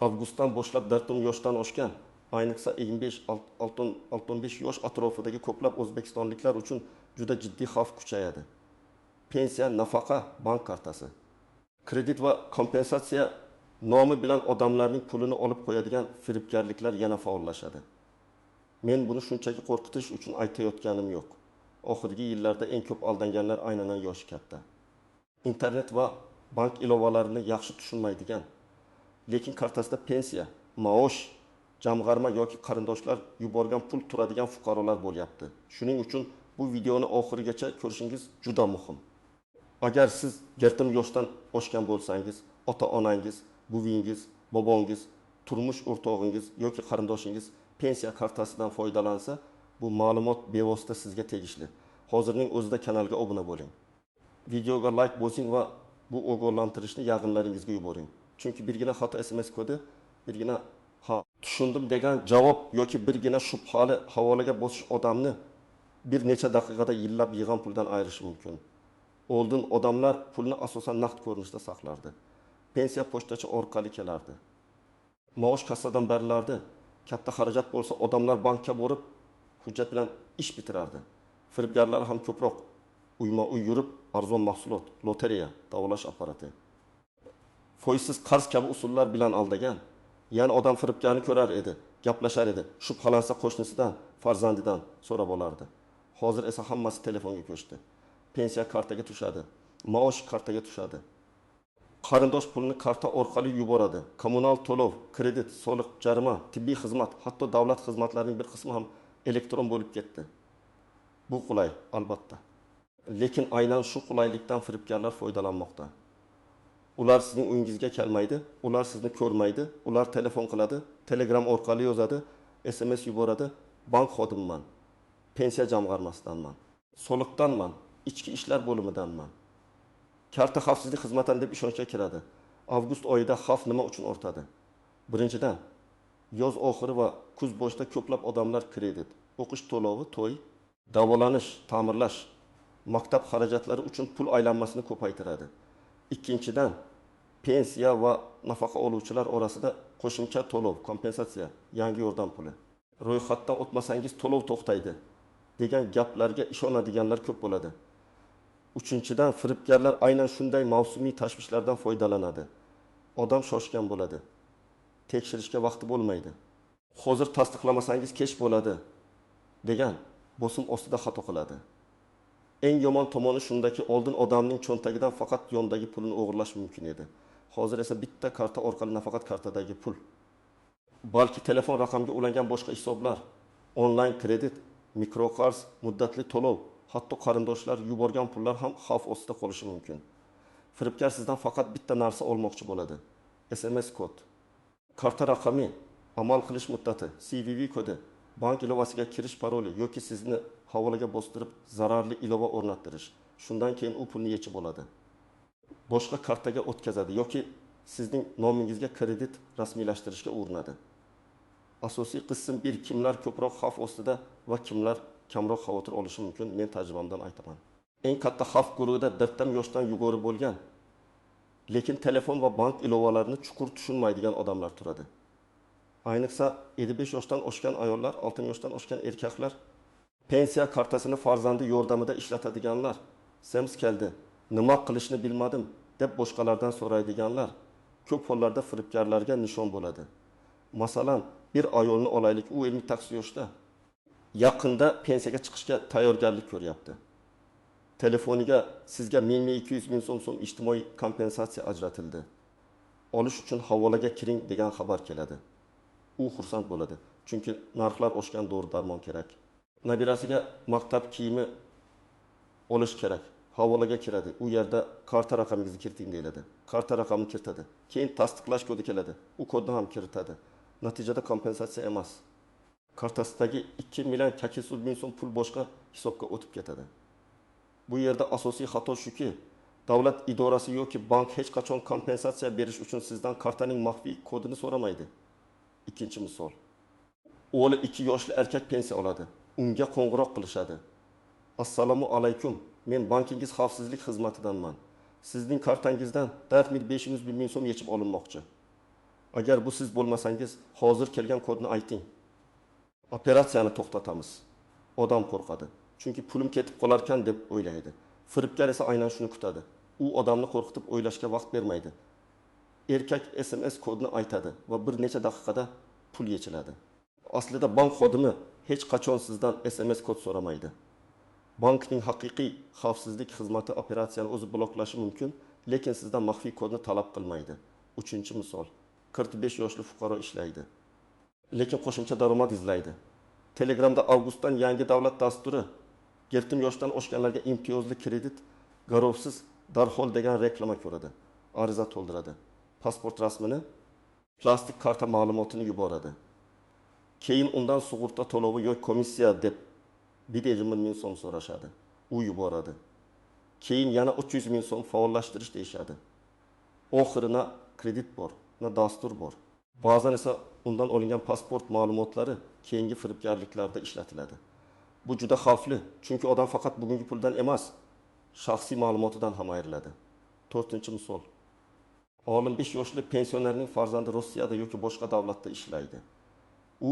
Avgustdan boshlab 40 yoshdan oshgan, ayniqsa 55-65 yosh atrofidagi ko'plab o'zbekistonliklar uchun juda jiddiy xavf kuchayadi. Pensiya, nafaqa, bank kartasi. Kredit va kompensatsiya nomi bilan odamlarning pulini olib qo'yadigan firibgarliklar yana faollashadi. Men buni shunchaki qo'rqitish uchun aytayotganim yo'q. Oxirgi yillarda eng ko'p aldanganlar aynan yoshi katta. Internet va bank ilovalarini yaxshi tushunmaydigan, lekin kartasida pensiya, maosh, jamg'arma yoki qarindoshlar yuborgan pul turadigan fuqarolar bo'lyapti. Shuning uchun bu videoni oxirigacha ko'rishingiz juda muhim. Agar siz 40 yoshdan oshgan bo'lsangiz, ota-onangiz, buvingiz, bobongiz, turmush o'rtog'ingiz yoki qarindoshingiz pensiya kartasidan foydalansa, bu ma'lumot bevosita sizga tegishli. Hozirning o'zida kanalga obuna bo'ling. Videoga like bosing va bu ogohlantirishni yaqinlaringizga yuboring. Chunki birgina xato SMS kodi, birgina ha tushundim degan javob yoki birgina shubhali havolaga bosish odamni bir necha daqiqada yillab yig'gan puldan ayirishi mumkin. Oldin odamlar pulni asosan naqd ko'rinishda saqlardi. Pensiya pochtachi orqali kelardi. Maosh kassadan berilardi. Katta xarajat bo'lsa odamlar bankka borib hujjat bilan ish bitirardi. Firibgarlar ham ko'proq uyma-uy yurib arzon mahsulot, lotereya, davolash apparati, foizsiz qarz kabi usullar bilan aldagan. Ya'ni odam firibgarni ko'rar edi, gaplashar edi, shubhalansa qo'shnisidan, farzandidan so'rab olardi. Hozir esa hammasi telefonga ko'chdi. Pensiya kartaga tushadi, maosh kartaga tushadi. Qarindosh pulini karta orqali yuboradi. Kommunal to'lov, kredit, soliq, jarima, tibbiy xizmat, hatto davlat xizmatlarining bir qismi ham elektron bo'lib ketdi. Bu qulay, albatta. Lekin aynan shu qulaylikdan firibgarlar foydalanmoqda. Ular sizning uyingizga kelmaydi, ular sizni ko'rmaydi, ular telefon qiladi, Telegram orqali yozadi, SMS yuboradi. Bank xodimiman, pensiya jamg'armasidanman, soliqdanman, ichki ishlar bo'limidanman. Karta xavfsizlik xizmatidan deb ishonchga kiradi. Avgust oyida xavf nima uchun ortadi? Birinchidan, yoz oxiri va kuz boshida ko'plab odamlar kredit, o'qish to'lovi, to'y, davolanish, ta'mirlash, maktab xarajatlari uchun pul aylanmasini ko'paytiradi. Ikkinchidan, pensiya va nafaqa oluvchilar orasida qo'shimcha to'lov, kompensatsiya, yangi yordam puli. Ro'yxatdan o'tmasangiz to'lov to'xtaydi degan gaplarga ishonadiganlar ko'p bo'ladi. Uchinchidan, firibgarlar aynan shunday mavsumiy tashvishlardan foydalanadi. Odam shoshgan bo'ladi. Tekshirishga vaqti bo'lmaydi. Hozir tasdiqlamasangiz kech bo'ladi degan bosim ostida xato qiladi. Eng yomon tomoni shundaki, oldin odamning cho'ntagidan faqat yondagi pulini o'g'irlash mumkin edi. Hozir esa bitta karta orqali nafaqat kartadagi pul, balki telefon raqamiga ulangan boshqa hisoblar, onlayn kredit, mikroqarz, muddatli to'lov, hatto qarindoshlar yuborgan pullar ham xavf ostida qolishi mumkin. Firibgar sizdan faqat bitta narsa olmoqchi bo'ladi. SMS kod, karta raqami, amal qilish muddati, CVV kodi, bank ilovasiga kirish paroli yoki sizni havolaga bostirib zararli ilova o'rnattirish. Shundan keyin u pulni yechib oladi. Boshqa kartaga o'tkazadi yoki sizning nomingizga kredit rasmiylashtirishga urinadi. Asosiy qism bir, kimlar ko'proq xavf ostida va kimlar kamroq xavotir olishi mumkin, men tajribamdan aytaman. Eng katta xavf guruhida 40 yoshdan yuqori bo'lgan, lekin telefon va bank ilovalarini chuqur tushunmaydigan odamlar turadi. Ayniqsa 55 yoshdan oshgan ayollar, 60 yoshdan oshgan erkaklar, pensiya kartasini farzandi yordamida ishlatadiganlar, SMS keldi, nima qilishni bilmadim deb boshqalardan so'raydiganlar ko'p hollarda firibgarlarga nishon bo'ladi. Masalan, bir ayolni olaylik, u 58 yoshda, yaqinda pensiyaga chiqishga tayyorgarlik ko'ryapti. Telefoniga sizga 1200 ming so'm ijtimoiy kompensatsiya ajratildi. Olish uchun havolaga kiring degan xabar keladi. U xursand bo'ladi, chunki narxlar oshgan, dori-darmon kerak. Nabirasiga maktab kiyimi olish kerak. Havolaga kiradi. U yerda karta raqamingizni kiriting deyiladi. Karta raqamini kiritadi. Keyin tasdiqlash kodi keladi. U kodni ham kiritadi. Natijada kompensatsiya emas. Kartasidagi 2 million 800 ming so'm pul boshqa hisobga o'tib ketadi. Bu yerda asosiy xato shuki, davlat idorasi yoki bank hech qachon kompensatsiya berish uchun sizdan kartaning maxfiy kodini so'ramaydi. Ikkinchi misol. O'g'li 2 yoshli erkak pensiya oladi. Unga qo'ng'iroq qilishadi. Assalomu alaykum. Men bankingiz xavfsizlik xizmatidanman. Sizning kartangizdan 4500 ming so'm yechib olinmoqchi. Agar bu siz bo'lmasangiz, hozir kelgan kodni ayting, operatsiyani to'xtatamiz. Odam qo'rqadi, chunki pulim ketib qolarkan deb o'ylaydi. Firibgar esa aynan shuni kutadi. U odamni qo'rqitib, o'ylashga vaqt bermaydi. Erkak SMS kodni aytadi va bir necha daqiqada pul yechiladi. Aslida bank xodimi hech qachon sizdan SMS kod so'ramaydi. Bankning haqiqiy xavfsizlik xizmati operatsiyani o'zi bloklashi mumkin, lekin sizdan maxfiy kodni talab qilmaydi. Uchinchi misol. 45 yoshli fuqaro ishlaydi, lekin qo'shimcha daromad izlaydi. Telegramda avgustdan yangi davlat dasturi, 7 yoshdan oshganlarga imtiyozli kredit, garovsiz, darhol degan reklama ko'radi. Ariza to'ldiradi. Pasport rasmini, plastik karta ma'lumotini yuboradi. Keyin undan sug'urta to'lovi yoki komissiya deb 1,5 ming so'm so'rashadi. U yuboradi. Keyin yana 300 ming so'm faollashtirish deyishadi. Oxiri na kredit bor, na dastur bor. Ba'zan esa undan olingan pasport ma'lumotlari keyingi firibgarliklarda ishlatiladi. Bu juda xavfli, chunki odam faqat bugungi puldan emas, shaxsiy ma'lumotidan ham ayriladi. To'rtinchi misol. 65 yoshli pensionerning farzandi Rossiyada yoki boshqa davlatda ishlaydi. U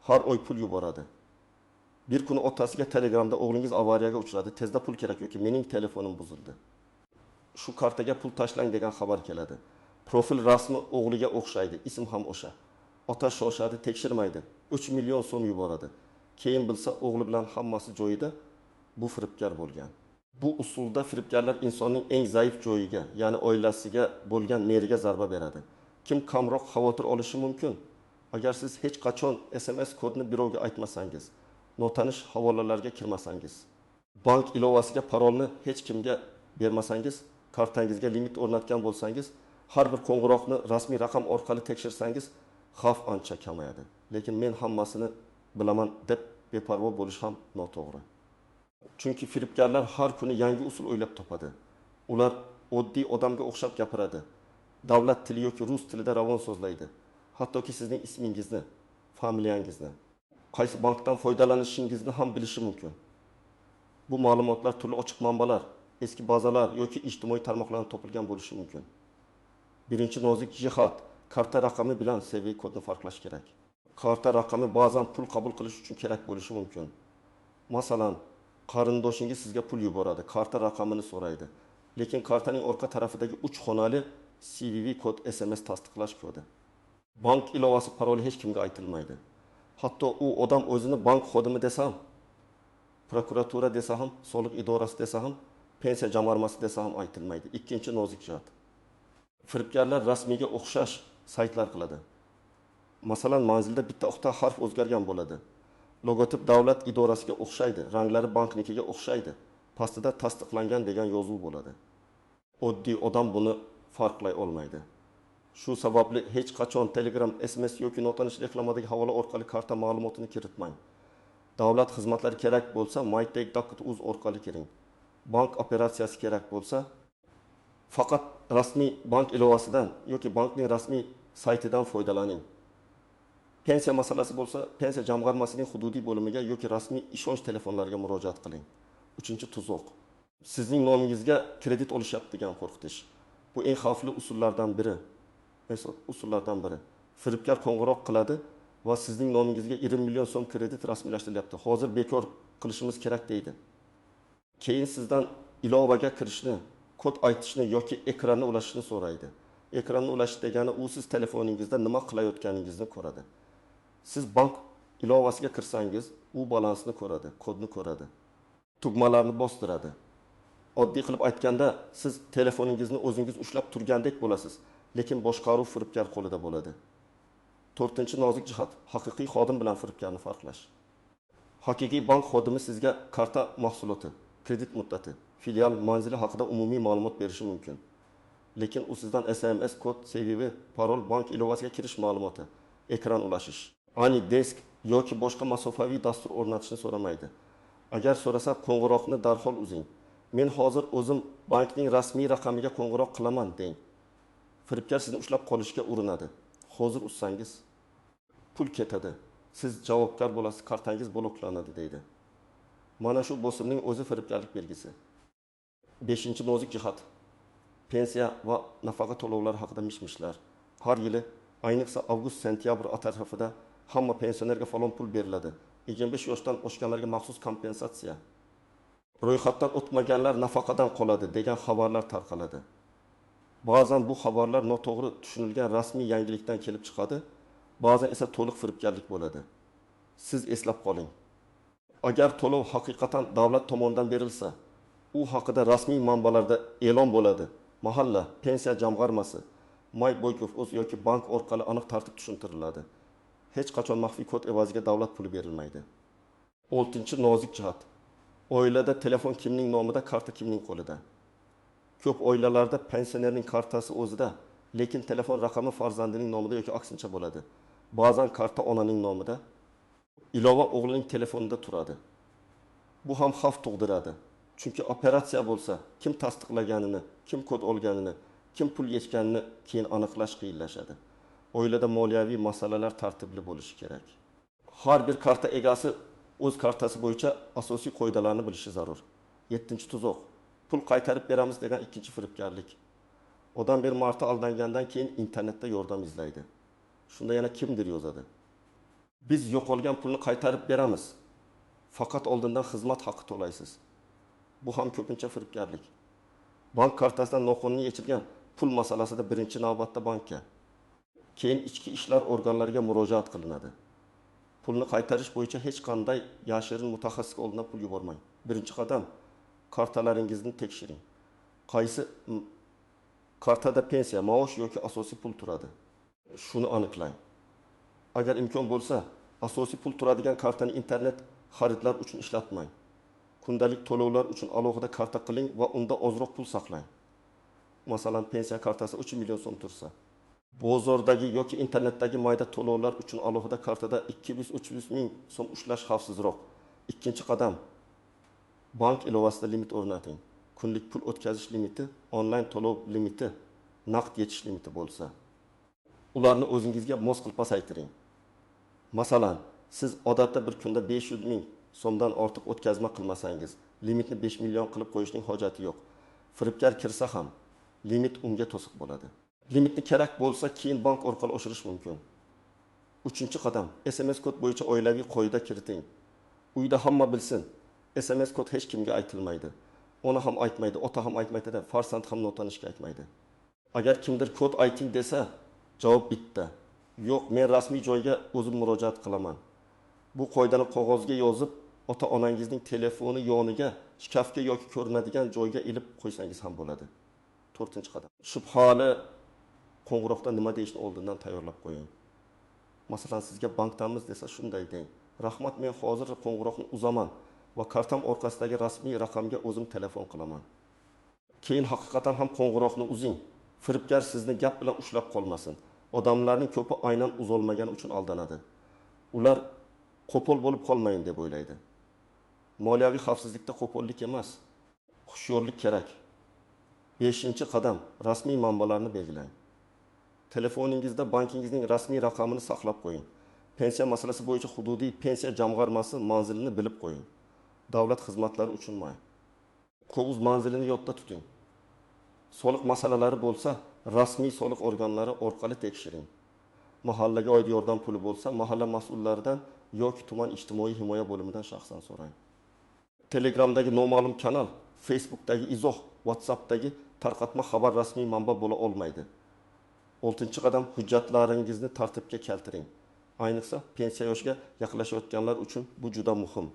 har oy pul yuboradi. Bir kuni otasiga Telegramda o'g'lingiz avariyaga uchradi, tezda pul kerak yoki mening telefonim buzildi, shu kartaga pul tashlang degan xabar keladi. Profil rasmi o'g'liga o'xshaydi, ism ham o'sha. Ota shoshadi, tekshirmaydi. 3 million so'm yuboradi. Keyin bilsa o'g'li bilan hammasi joyida, bu firibgar bo'lgan. Bu usulda firibgarlar insonning eng zaif joyiga, ya'ni oilasiga bo'lgan mehriga zarba beradi. Kim kamroq xavotir olishi mumkin? Agar siz hech qachon SMS kodni birovga aytmasangiz, notanish havolalarga kirmasangiz, bank ilovasiga parolni hech kimga bermasangiz, kartangizga limit o'rnatgan bo'lsangiz, har bir qo'ng'iroqni rasmiy raqam orqali tekshirsangiz, xavf ancha kamayadi. Lekin men hammasini bilaman deb beparvo bo'lish ham noto'g'ri. Chunki firibgarlar har kuni yangi usul o'ylab topadi. Ular oddiy odamga o'xshab gapiradi. Davlat tili yoki rus tilida ravon so'zlaydi. Hattoki sizning ismingizni, familiyangizni, qaysi bankdan foydalanishingizni ham bilishi mumkin. Bu ma'lumotlar turli ochiq manbalar, eski bazalar yoki ijtimoiy tarmoqlardan topilgan bo'lishi mumkin. Birinchi nozik jihat, karta raqami bilan CV kodni farqlash kerak. Karta raqami ba'zan pul qabul qilish uchun kerak bo'lishi mumkin. Masalan, qarindoshingiz sizga pul yuboradi, karta raqamini so'raydi. Lekin kartaning orqa tarafidagi 3 xonali CVV kod SMS tasdiqlash kodi. Bank ilovasi paroli hech kimga aytilmaydi. Hatto u odam o'zini bank xodimi desa ham, prokuratura desa ham, soliq idorasi desa ham, pensiya jamg'armasi desa ham aytilmaydi. Ikkinchi nozik jihat. Firibgarlar rasmiyga o'xshash saytlar qiladi. Masalan, manzilda bitta o'qta harf o'zgargan bo'ladi. Logotip davlat idorasiga o'xshaydi, ranglari banknikiga o'xshaydi. Pastida tasdiqlangan degan yozuv bo'ladi. Oddiy odam buni farqlay olmaydi. Shu sababli hech qachon Telegram, SMS yoki notanish reklamadagi havola orqali karta ma'lumotini kiritmang. Davlat xizmatlari kerak bo'lsa, mytech.uz orqali kiring. Bank operatsiyasi kerak bo'lsa, faqat rasmiy bank ilovasidan yoki bankning rasmiy saytidan foydalaning. Pensiya masalasi bo'lsa, pensiya jamg'armasining hududiy bo'limiga yoki rasmiy ishonch telefonlariga murojaat qiling. Uchinchi tuzoq. Sizning nomingizga kredit olishyapti degan qo'rqitish. Bu eng xavfli usullardan biri. Firibgar qo'ng'iroq qiladi va sizning nomingizga 20 million so'm kredit rasmiylashtirilyapti. Hozir bekor qilishimiz kerak deydi. Keyin sizdan ilovaga kirishni, kod aytishni yoki ekranni ulashishni so'raydi. Ekranni ulashish degani u siz telefoningizda nima qilayotganingizni ko'radi. Siz bank ilovasiga kirsangiz, u balansni ko'radi, kodni ko'radi, tugmalarni bostiradi. Oddiy qilib aytganda, siz telefoningizni o'zingiz ushlab turgandek bo'lasiz, lekin boshqaruv firibgar qo'lida bo'ladi. To'rtinchi nozik jihat, haqiqiy xodim bilan firibgarni farqlash. Haqiqiy bank xodimi sizga karta mahsuloti, kredit muddati, filial manzili haqida umumiy ma'lumot berishi mumkin. Lekin u sizdan SMS kod, CVV, parol, bank ilovasiga kirish ma'lumoti, ekran ulashish, AnyDesk yoki boshqa masofaviy dastur o'rnatishni so'ramaydi. Agar so'rasa, qo'ng'iroqni darhol uzing. Men hozir o'zim bankning rasmiy raqamiga qo'ng'iroq qilaman deng. Firibgar sizni ushlab qolishga urinadi. Hozir uzsangiz pul ketadi. Siz javobgar bo'lasiz, kartangiz bloklanadi deydi. Mana shu bosimning o'zi firibgarlik belgisi. 5-nozik jihat. Pensiya va nafaqa to'lovlari haqida mish-mishlar. Har yili Ayniqsa avgust-sentyabr atrofida hamma pensionerga falon pul beriladi. 25 yoshdan oshganlarga maxsus kompensatsiya. Ro'yxatdan o'tmaganlar nafaqadan qoladi degan xabarlar tarqaladi. Ba'zan bu xabarlar noto'g'ri tushunilgan rasmiy yangilikdan kelib chiqadi, ba'zan esa to'liq firibgarlik bo'ladi. Siz eslab qoling. Agar to'lov haqiqatan davlat tomonidan berilsa, u haqida rasmiy manbalarda e'lon bo'ladi. Mahalla, pensiya jamg'armasi, My.gov.uz yoki bank orqali aniq tartib tushuntiriladi. Hech qachon maxfiy kod evaziga davlat puli berilmaydi. 6. Nozik jihat. Oilada telefon kimning nomida, karta kimning qo'lida? Ko'p oilalarda pensionerning kartasi o'zida, lekin telefon raqami farzandining nomida yoki aksincha bo'ladi. Ba'zan karta onaning nomida, ilova o'g'lining telefonida turadi. Bu ham xavf tug'diradi. Chunki operatsiya bo'lsa, kim tasdiqlaganini, kim kod olganini, kim pul yechganini keyin aniqlash qiyinlashadi. Oilada moliyaviy masalalar tartibli bo'lishi kerak. Har bir karta egasi o'z kartasi bo'yicha asosiy qoidalarni bilishi zarur. 7. Tuzoq. Pul qaytarib beramiz degan ikkinchi firibgarlik. Odam bir marta aldangandan keyin internetda yordam izlaydi. Shunda yana kimdir yozadi. Biz yo'qolgan pulni qaytarib beramiz. Faqat oldindan xizmat haqi to'laysiz. Bu ham ko'pincha firibgarlik. Bank kartasidan noqonuniy yechilgan pul masalasida birinchi navbatda bankka, keyin ichki ishlar organlariga murojaat qilinadi. Pulni qaytarish bo'yicha hech qanday yashirin mutaxassisga oldindan pul yubormang. Birinchi qadam kartalaringizni tekshiring. Qaysi kartada pensiya, maosh yoki asosiy pul turadi? Shuni aniqlang. Agar imkon bo'lsa, asosiy pul turadigan kartani internet xaridlar uchun ishlatmang. Kundalik to'lovlar uchun alohida karta qiling va unda ozroq pul saqlang. Masalan, pensiya kartasi 3 million so'm tursa, bozordagi yoki internetdagi mayda to'lovlar uchun alohida kartada 200-300 ming so'm ushlash xavfsizroq. Ikkinchi qadam, bank ilovasida limit o'rnating. Kunlik pul o'tkazish limiti, onlayn to'lov limiti, naqd yechish limiti bo'lsa, ularni o'zingizga mos qilib pasaytiring. Masalan, siz odatda bir kunda 500 ming so'mdan ortiq o'tkazma qilmasangiz, limitni 5 million qilib qo'yishning hojati yo'q. Firibgar kirsa ham limit unga to'siq bo'ladi. Limitni kerak bo'lsa keyin bank orqali oshirish mumkin. 3. Qadam, SMS kod bo'yicha oilaviy qoida kiriting. Uyda hamma bilsin, SMS kod hech kimga aytilmaydi. Ona ham aytmaydi, ota ham aytmaydi, farzand ham notanishga aytmaydi. Agar kimdir kod ayting desa, javob bitta. Yo'q, men rasmiy joyga o'zim murojaat qilaman. Bu qoidani qog'ozga yozib, ota-onangizning telefoni yoniga, shkafga yoki ko'rinadigan joyga ilib qo'ysangiz ham bo'ladi. 4. Qadam. Shubhali qo'ng'iroqda nima deyishni oldindan tayyorlab qo'ying. Masalan, sizga bankdanmiz desa shunday deng. Rahmat, men hozir qo'ng'iroqni uzaman va kartam orqasidagi rasmiy raqamga o'zim telefon qilaman. Keyin haqiqatan ham qo'ng'iroqni uzing. Firibgar sizni gap bilan ushlab qolmasin. Odamlarning ko'pi aynan uzolmagani uchun aldanadi. Ular qo'pol bo'lib qolmayin deb o'ylaydi. Moliyaviy xavfsizlikda qo'pollik emas, hushyorlik kerak. 5. Qadam, rasmiy manbalarni belgilang. Telefoningizda bankingizning rasmiy raqamini saqlab qo'ying. Pensiya masalasi bo'yicha hududiy pensiya jamg'armasi manzilini bilib qo'ying. Davlat xizmatlari uchun may. Qog'oz manzilini yodda tuting. Soliq masalalari bo'lsa, rasmiy soliq organlari orqali tekshiring. Mahallaga oid yordam puli bo'lsa, mahalla mas'ullaridan yoki tuman ijtimoiy himoya bo'limidan shaxsan so'rang. Telegramdagi noma'lum kanal, Facebookdagi izoh, WhatsAppdagi tarqatma xabar rasmiy manba bo'la olmaydi. 6. Qadam, hujjatlaringizni tartibga keltiring. Ayniqsa pensiya yoshiga yaqinlashayotganlar uchun bu juda muhim.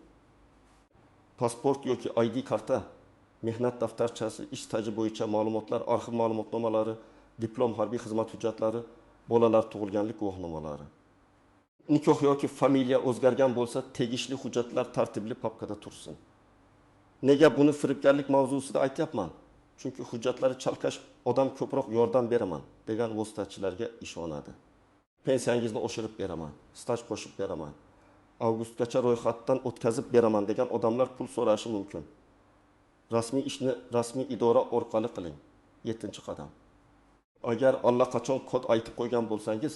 Pasport yoki ID karta, mehnat daftarchasi, ish staji bo'yicha ma'lumotlar, arxiv ma'lumotnomalari, diplom, harbiy xizmat hujjatlari, bolalar tug'ilganlik guvohnomalari. Nikoh yoki familiya o'zgargan bo'lsa, tegishli hujjatlar tartibli papkada tursin. Nega buni firibgarlik mavzusida aytyapman? Chunki hujjatlari chalkash odam ko'proq yordam beraman degan vositachilarga ishonadi. Pensiyangizni oshirib beraman, staj qo'shib beraman, avgustgacha ro'yxatdan o'tkazib beraman degan odamlar pul so'rashi mumkin. Rasmiy ishni rasmiy idora orqali qiling. 7. Qadam. Agar allaqachon kod aytib qo'ygan bo'lsangiz,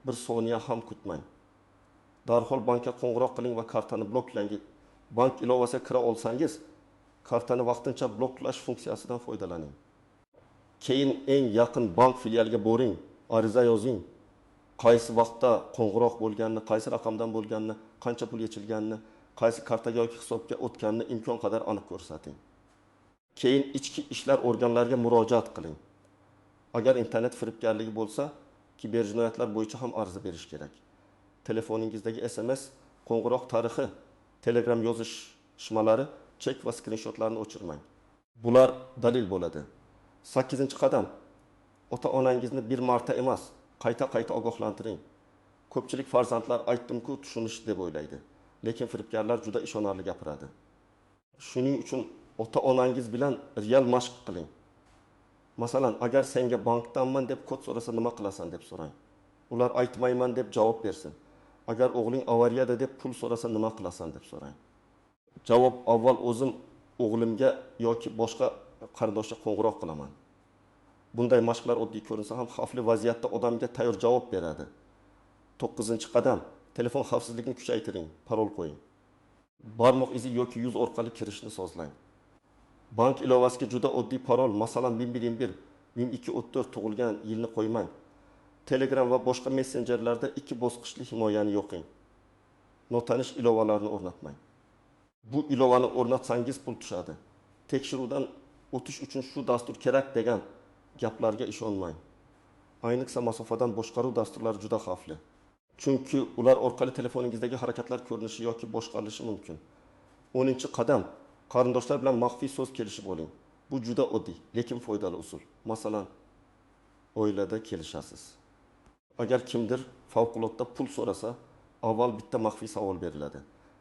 bir soniya ham kutmang. Darhol bankka qo'ng'iroq qiling va kartani bloklang. Bank ilovasiga kira olsangiz, kartani vaqtincha bloklash funksiyasidan foydalaning. Keyin eng yaqin bank filialiga boring, ariza yozing. Qaysi vaqtda qo'ng'iroq bo'lganini, qaysi raqamdan bo'lganini, qancha pul yechilganini, qaysi kartaga yoki hisobga o'tganini imkon qadar aniq ko'rsating. Keyin ichki ishlar organlariga murojaat qiling. Agar internet firibgarligi bo'lsa, kiber jinoyatlar bo'yicha ham ariza berish kerak. Telefoningizdagi SMS, qo'ng'iroq tarixi, Telegram yozishmalari, chek va skrinshotlarni o'chirmang. Bular dalil bo'ladi. 8-qadam. Ota-onangizni bir marta emas, qayta-qayta ogohlantiring. Ko'pchilik farzandlar aytdim-ku tushunish deb o'ylaydi. Lekin firibgarlar juda ishonarli gapiradi. Shuning uchun ota-onangiz bilan real mashq qiling. Masalan, agar senga bankdanman deb kod so'rasa nima qilasan deb so'rang. Ular aytmayman deb javob bersin. Agar o'g'ling avariyada deb pul so'rasa nima qilasan deb so'rang. Javob: avval o'zim o'g'limga yoki boshqa qarindoshga qo'ng'iroq qilaman. Bunday mashqlar oddiy ko'rinsa ham xavfli vaziyatda odamga tayyor javob beradi. 9-qadam. Telefon xavfsizligini kuchaytiring, parol qo'ying. Barmoq izi yoki yuz orqali kirishni sozlang. Bank ilovasiga juda oddiy parol, masalan 1121, 1234 tug'ilgan yilni qo'ymang. Telegram va boshqa messenjerlarda 2 bosqichli himoyani yoqing. Notanish ilovalarni o'rnatmang. Bu ilovani o'rnatsangiz pul tushadi. Tekshiruvdan o'tish uchun shu dastur kerak degan gaplarga ishonmang. Ayniqsa masofadan boshqaruv dasturlari juda xavfli. Chunki ular orqali telefoningizdagi harakatlar ko'rinishi yoki boshqarilishi mumkin. 10-qadam. Qarindoshlar bilan maxfiy so'z kelishib oling. Bu juda oddiy, lekin foydali usul. Masalan, oilada kelishasiz. Agar kimdir favqulodda pul so'rasa, avval bitta maxfiy savol beriladi.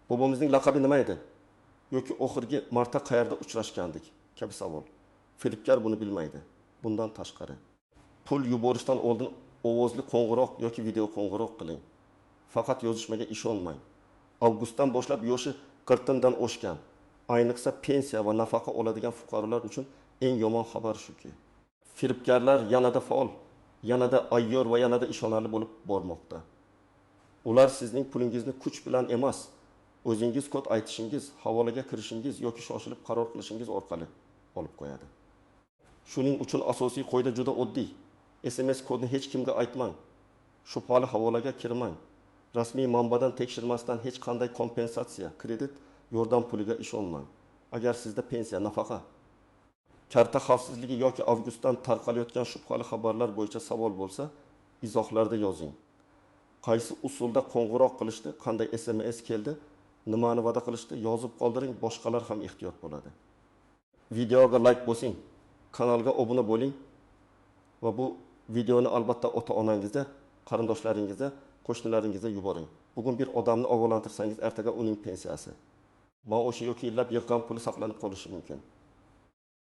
Bobomizning laqabi nima edi? Yoki oxirgi marta qayerda uchrashgandik? Kabi savol. Firibgar buni bilmaydi. Bundan tashqari, pul yuborishdan oldin ovozli qo'ng'iroq yoki video qo'ng'iroq qiling. Faqat yozishmaga ishonmang. Avgustdan boshlab yoshi 40 dan oshgan, ayniqsa pensiya va nafaqa oladigan fuqarolar uchun eng yomon xabar shuki, firibgarlar yanada faol, yanada ayyor va yanada ishonarli bo'lib bormoqda. Ular sizning pulingizni kuch bilan emas, o'zingiz kod aytishingiz, havolaga kirishingiz yoki shoshilib qaror qilishingiz orqali olib qo'yadi. Shuning uchun asosiy qoida juda oddiy. SMS kodini hech kimga aytmang. Shubhali havolaga kirmang. Rasmiy manbadan tekshirmasdan hech qanday kompensatsiya, kredit, yordam puliga ishonmang. Agar sizda pensiya, nafaqa, karta xavfsizligi yoki avgustdan tarqalayotgan shubhali xabarlar bo'yicha savol bo'lsa, izohlarda yozing. Qaysi usulda qo'ng'iroq qilishdi, qanday SMS keldi, nimani va'da qilishdi, yozib qoldiring, boshqalar ham ehtiyot bo'ladi. Videoga like bosing, kanalga obuna bo'ling va bu videoni albatta ota-onangizga, qarindoshlaringizga, qo'shnilaringizga yuboring. Bugun bir odamni ogohlantirsangiz, ertaga uning pensiyasi, maoshi yoki yillab yig'gan puli saqlanib qolishi mumkin.